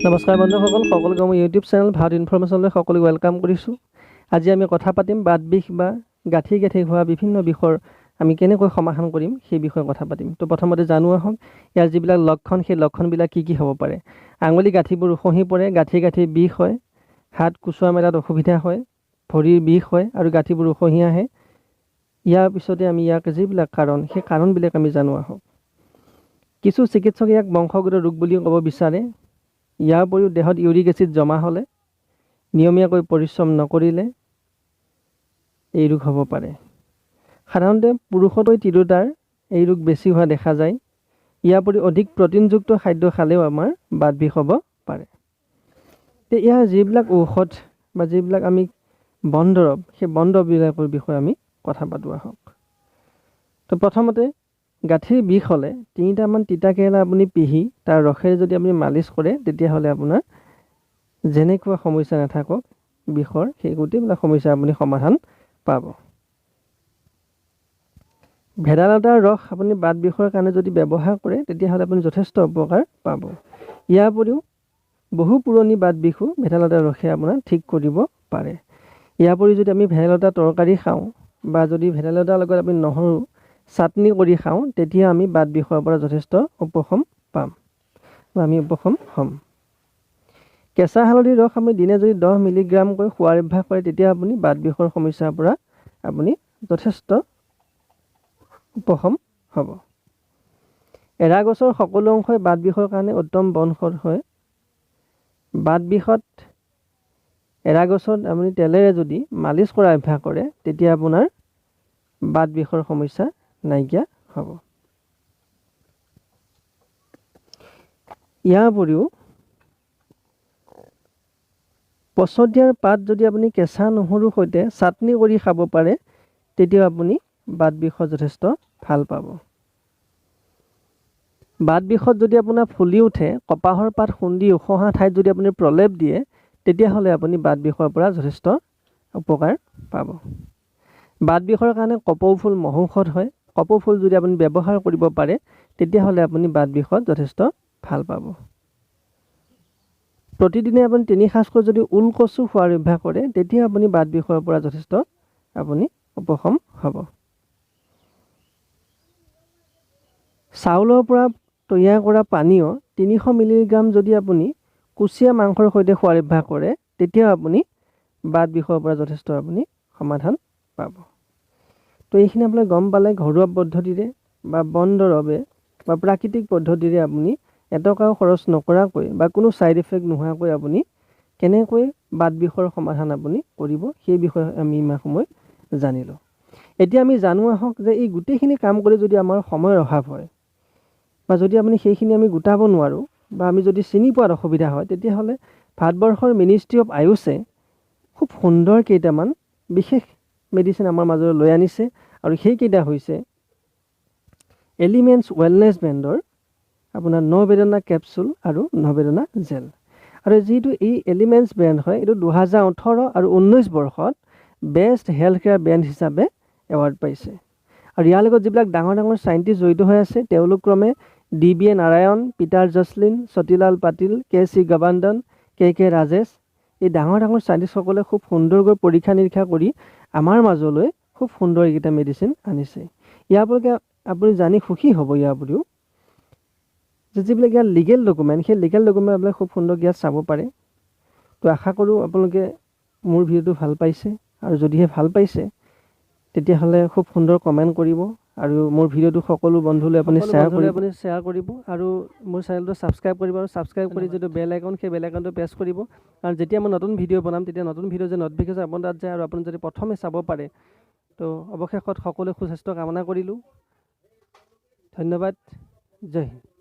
নমস্কাৰ বন্ধুসকল, সকলোকে মোৰ ইউটিউব চেনেল ভাৰত ইনফৰমেশ্যনলৈ সকলোকে welcome কৰিছোঁ। আজি আমি কথা পাতিম বাত বিষ বা গাঁঠি গাঁঠি হোৱা বিভিন্ন বিষৰ আমি কেনেকৈ সমাধান কৰিম সেই বিষয়ে কথা পাতিম। তো প্ৰথমতে জানো আহক ইয়াৰ যিবিলাক লক্ষণ, সেই লক্ষণবিলাক কি কি হ'ব পাৰে। আঙুলি গাঁঠিবোৰ উখহি পৰে, গাঁঠি গাঁঠি বিষ হয়, হাত কোচোৱা মেলাত অসুবিধা হয়, ভৰিৰ বিষ হয় আৰু গাঁঠিবোৰ উখহি আহে। ইয়াৰ পিছতে আমি ইয়াক যিবিলাক কাৰণ, সেই কাৰণবিলাক আমি জানো আহক। কিছু চিকিৎসকে ইয়াক বংশগত ৰোগ বুলিও ক'ব বিচাৰে। ইয়াৰ উপৰিও দেহত ইউৰিক এচিড জমা হ'লে, নিয়মীয়াকৈ পৰিশ্ৰম নকৰিলে এই ৰোগ হ'ব পাৰে। সাধাৰণতে পুৰুষতকৈ তিৰোতাৰ এই ৰোগ বেছি হোৱা দেখা যায়। ইয়াৰ উপৰি অধিক প্ৰ'টিনযুক্ত খাদ্য খালেও আমাৰ বাত বিষ হ'ব পাৰে। ইয়াৰ যিবিলাক ঔষধ বা যিবিলাক আমি বন দৰৱ, সেই বন দৰৱবিলাকৰ বিষয়ে আমি কথা পাতোঁ আহক। তো প্ৰথমতে গাঁঠিৰ বিষ হ'লে তিনিটামান তিতা কেৰেলা আপুনি পিহি তাৰ ৰসেৰে যদি আপুনি মালিচ কৰে, তেতিয়াহ'লে আপোনাৰ যেনেকুৱা সমস্যা নাথাকক বিষৰ, সেই গোটেইবিলাক সমস্যা আপুনি সমাধান পাব। ভেদাইলতাৰ ৰস আপুনি বাত বিষৰ কাৰণে যদি ব্যৱহাৰ কৰে, তেতিয়াহ'লে আপুনি যথেষ্ট উপকাৰ পাব। ইয়াৰ উপৰিও বহু পুৰণি বাত বিষো ভেদাইলতাৰ ৰসে আপোনাৰ ঠিক কৰিব পাৰে। ইয়াৰ উপৰিও যদি আমি ভেদাইলতা তৰকাৰী খাওঁ বা যদি ভেদাইলতাৰ লগত আমি নহৰু চাটনি কৰি খাওঁ, তেতিয়া আমি বাত বিষৰ পৰা যথেষ্ট উপশম পাম বা আমি উপশম হ'ম। কেঁচা হালধিৰ ৰস আমি দিনে যদি 10 মিলিগ্ৰামকৈ খোৱাৰ অভ্যাস কৰে, তেতিয়া আপুনি বাত বিষৰ সমস্যাৰ পৰা আপুনি যথেষ্ট উপশম হ'ব। এৰা গছৰ সকলো অংশই বাত বিষৰ কাৰণে উত্তম বনৌষধ হয়। বাত বিষত এৰা গছত আপুনি তেলেৰে যদি মালিচ কৰা অভ্যাস কৰে, তেতিয়া আপোনাৰ বাত বিষৰ সমস্যা নাইকিয়া হ'ব। ইয়াৰ উপৰিও পচতীয়াৰ পাত যদি আপুনি কেঁচা নহৰুৰ সৈতে চাটনি কৰি খাব পাৰে, তেতিয়াও আপুনি বাত বিষত যথেষ্ট ভাল পাব। বাত বিষত যদি আপোনাৰ ফুলি উঠে, কপাহৰ পাত খুন্দি উখহা ঠাইত যদি আপুনি প্ৰলেপ দিয়ে, তেতিয়াহ'লে আপুনি বাত বিষৰ পৰা যথেষ্ট উপকাৰ পাব। বাত বিষৰ কাৰণে কপৌ ফুল মহৌষধ হয়। কপৌ ফুল যদি আপুনি ব্যৱহাৰ কৰিব পাৰে, তেতিয়াহ'লে আপুনি বাত বিষত যথেষ্ট ভাল পাব। প্ৰতিদিনে আপুনি 3 সাঁজকৈ যদি ওলকচু খোৱাৰ অভ্যাস কৰে, তেতিয়া আপুনি বাত বিষৰ পৰা যথেষ্ট আপুনি উপশম হ'ব। চাউলৰ পৰা তৈয়াৰ কৰা পানীয় 300 মিলিগ্ৰাম যদি আপুনি কুচিয়া মাংসৰ সৈতে খোৱাৰ অভ্যাস কৰে, তেতিয়াও আপুনি বাত বিষৰ পৰা যথেষ্ট আপুনি সমাধান পাব। তো এইখিনি আপোনালোকে গম পালে ঘৰুৱা পদ্ধতিৰে বা বন দৰৱে বা প্ৰাকৃতিক পদ্ধতিৰে আপুনি এটকাও খৰচ নকৰাকৈ বা কোনো ছাইড এফেক্ট নোহোৱাকৈ আপুনি কেনেকৈ বাত বিষৰ সমাধান আপুনি কৰিব, সেই বিষয়ে আমি ইমান সময় জানিলোঁ। এতিয়া আমি জানো আহক যে এই গোটেইখিনি কাম কৰি যদি আমাৰ সময়ৰ অভাৱ হয় বা যদি আপুনি সেইখিনি আমি গোটাব নোৱাৰোঁ বা আমি যদি চিনি পোৱাত অসুবিধা হয়, তেতিয়াহ'লে ভাৰতবৰ্ষৰ মিনিষ্ট্ৰী অফ আয়ুষে খুব সুন্দৰ কেইটামান বিশেষ মেডিচিন আমাৰ মাজলৈ লৈ আনিছে আৰু সেইকেইটা হৈছে এলিমেণ্টছ ৱেলনেছ ব্ৰেণ্ডৰ আপোনাৰ নবেদনা কেপচুল আৰু নবেদনা জেল। আৰু যিটো এই এলিমেণ্টছ ব্ৰেণ্ড হয়, এইটো 2018 আৰু 19 বৰ্ষত বেষ্ট হেল্থ কেয়াৰ ব্ৰেণ্ড হিচাপে এৱাৰ্ড পাইছে। আৰু ইয়াৰ লগত যিবিলাক ডাঙৰ ডাঙৰ চাইণ্টিষ্ট জড়িত হৈ আছে, তেওঁলোক ক্ৰমে D B A Narayan, Peter Joslin, Satilal Patil, K C Gavandhan, K K Rajesh, এই ডাঙৰ ডাঙৰ চাইণ্টিষ্টসকলে খুব সুন্দৰকৈ পৰীক্ষা নিৰীক্ষা কৰি আমাৰ মাজলৈ খুব সুন্দৰ এইকেইটা মেডিচিন আনিছে। ইয়াৰ পৰা আপুনি জানি সুখী হ'ব। ইয়াৰ উপৰিও যে যিবিলাক ইয়াৰ লিগেল ডকুমেণ্ট, সেই লিগেল ডকুমেণ্ট আপোনালোকে খুব সুন্দৰকৈ ইয়াত চাব পাৰে। তো আশা কৰোঁ আপোনালোকে মোৰ ভিডিঅ'টো ভাল পাইছে আৰু যদিহে ভাল পাইছে তেতিয়াহ'লে খুব সুন্দৰ কমেণ্ট কৰিব আৰু মোৰ ভিডিঅ'টো সকলো বন্ধুলৈ আপুনি শ্বেয়াৰ কৰিব, আপুনি শ্বেয়াৰ কৰিব আৰু মোৰ চেনেলটো ছাবস্ক্ৰাইব কৰিব আৰু ছাবস্ক্ৰাইব কৰি যিটো বেল আইকন, সেই বেল আইকনটো প্ৰেছ কৰিব। কাৰণ যেতিয়া মই নতুন ভিডিঅ' বনাম, তেতিয়া নতুন ভিডিঅ' যে ন'টিফিকেশ্যন আপোনাৰ তাত যায় আৰু আপুনি যদি প্ৰথমে চাব পাৰে। তো অৱশেষত সকলোৱে সুস্বাস্থ্য কামনা কৰিলোঁ। ধন্যবাদ। জয় হিন্দ।